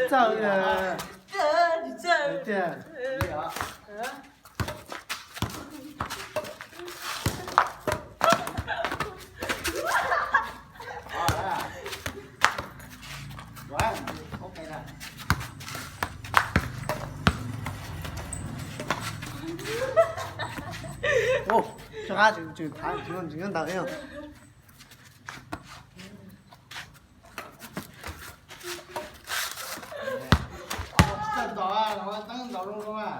Txawj, txawj tiag. Soj qab tseem tseem thav tseem nyob ntawd. Tsis txawj ntaus, los teeb ntaus zoo zoo a.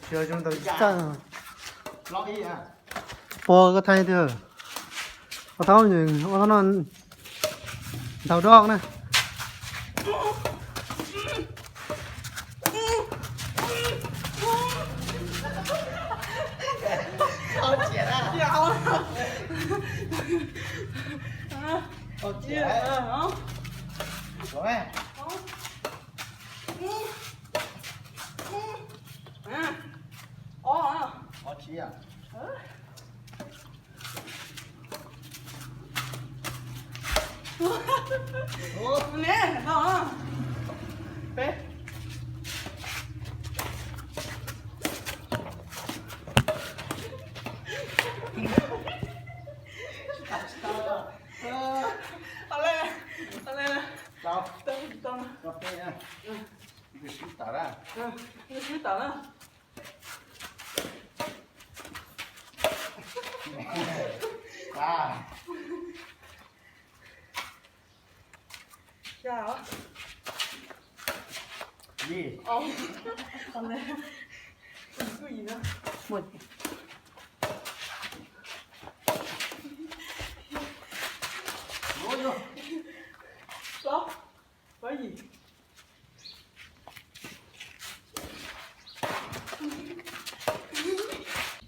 Tsis zoo ntaus tsis txawj. Puag koj thaij tiag. Ua thaub, ua thaub no ntaus doj na.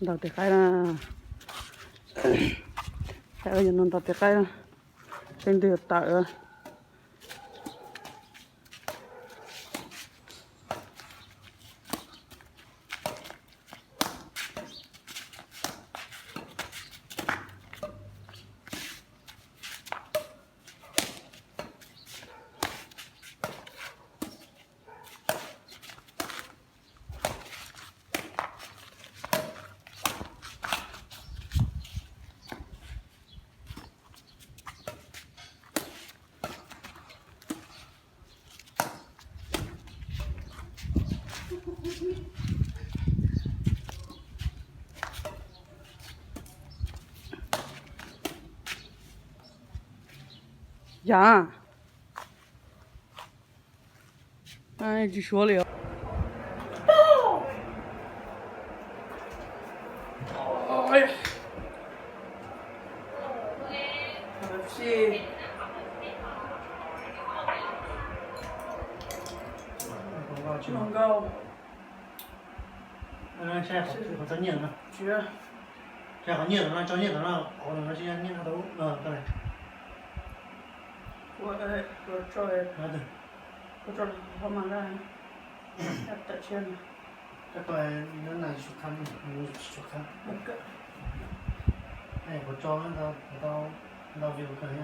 Ntaus tes qaib na. Qaib yuav no ntaus tes qaib na. Tej ntwg yuav tawm. Yam, tsis suav li os. Qhov nyiaj no, qhov nyiaj no, tso nyiaj tom no, qhov no tsis yog nyiaj no tau. Kuv tso, kuv tso qhov mas laj, tawm tshiab no. Koj tau nyob na, tsis tshua khab, tsis tshua khab. Kuv tso ntau, ntau view kawg.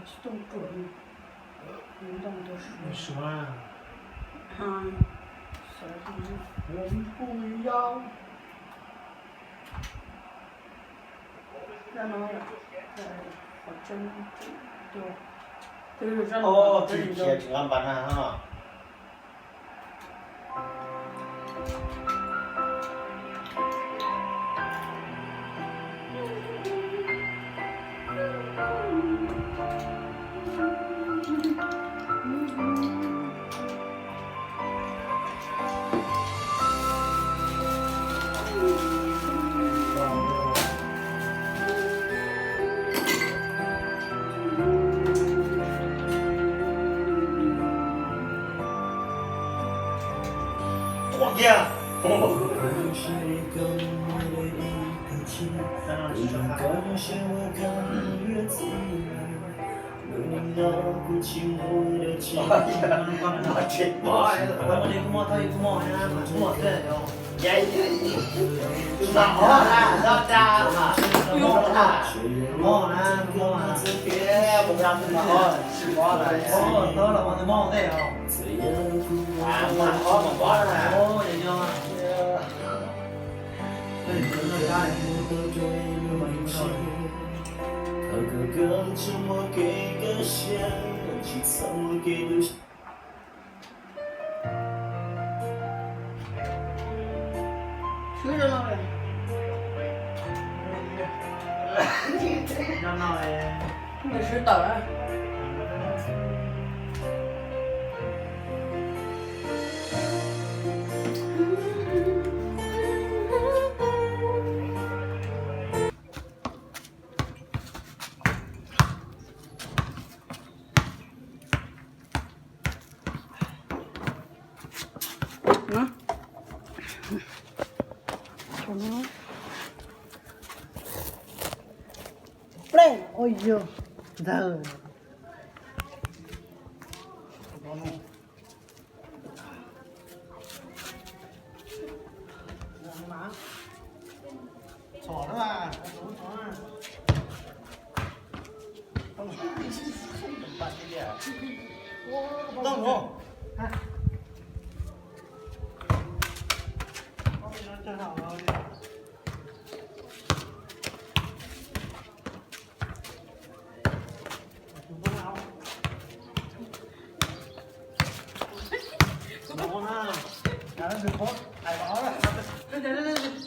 Tsis tooj ruam, ntau ntau suav. Suav. Tsis khiav tsis nqa npas na no. Swb rau no, no no, nws swb tawm. Plej, ua yog ntawd.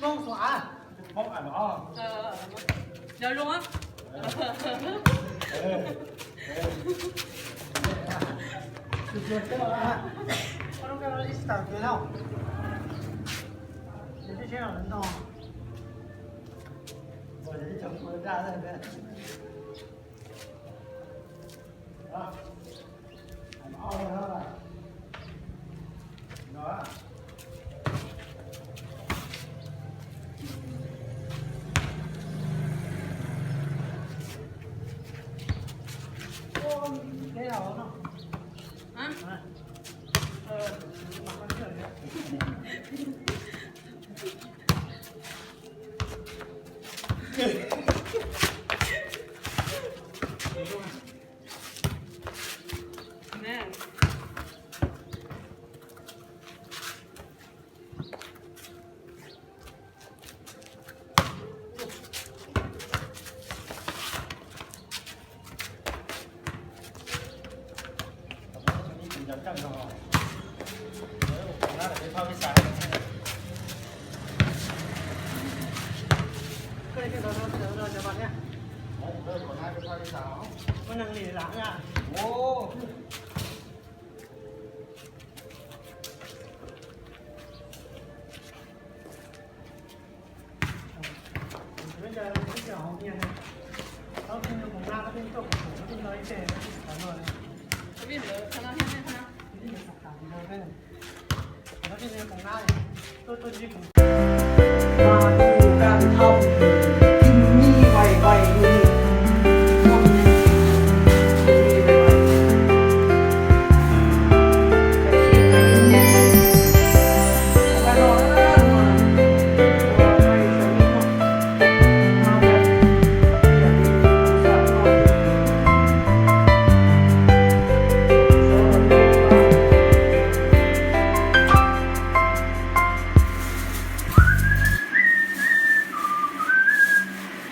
Lawv zoo á.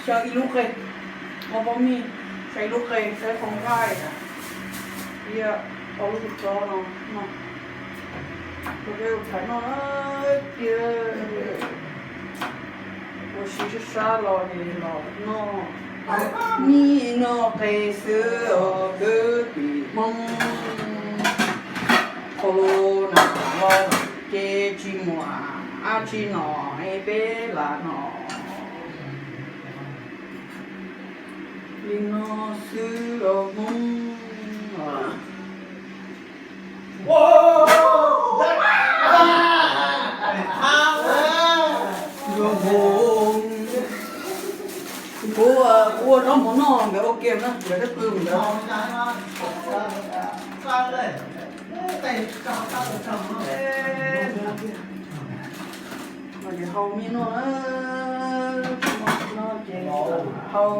Xyaw ib lub qe, ua pob mij, xyaw ib lub qe, xyaw ib qho nqaij, thiab ob lub kua txob no no. Ua peb ua thaim no tiag, ua si sab sab los es los noj. Nim no qe xwb os kwv tij Hmoob, qhov lus na los ces tsis muaj dab tsi no es peb lam noj. Li no xwb los Hmoob. Kuv, kuv ua zaub mov noj nkawd ua ke na, nkawd twb pw ntawd. Ej, no ces hau me no na, no ces hau.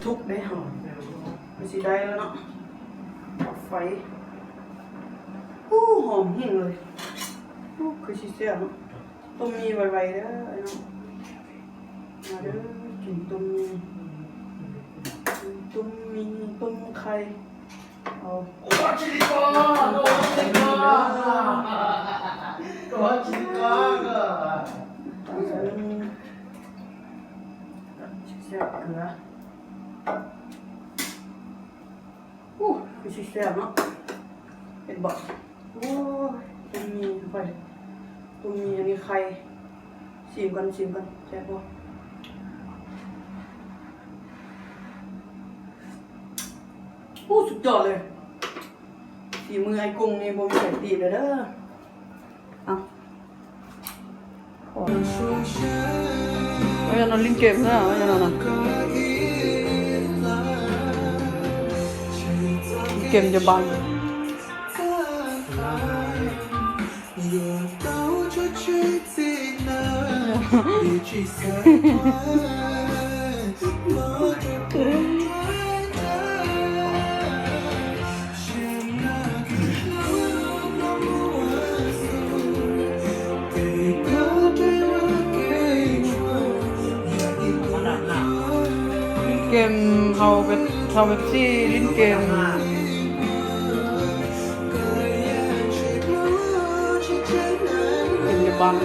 Thub deb hov, kuv tsis dai lawm no. Faiv. Ub, hom heev li. Ub, kuv tsis xav no. Tus mis vais vais no. Tus mis, tus mis, tus qhai. Ub, kuv tsis xav no. Peb npam. Ub, tus mis, tus mis ni qhai. Sim nkaus, sim nkaus, tsaim pua. Ub, sub coj li. Xim mws ai koos ni npaum cov tim lawm dab. Ua no lis kem na, ua no na. Kem cov npas. Kem hau, hau Pepsi lis kem. Kem Nhật Bản.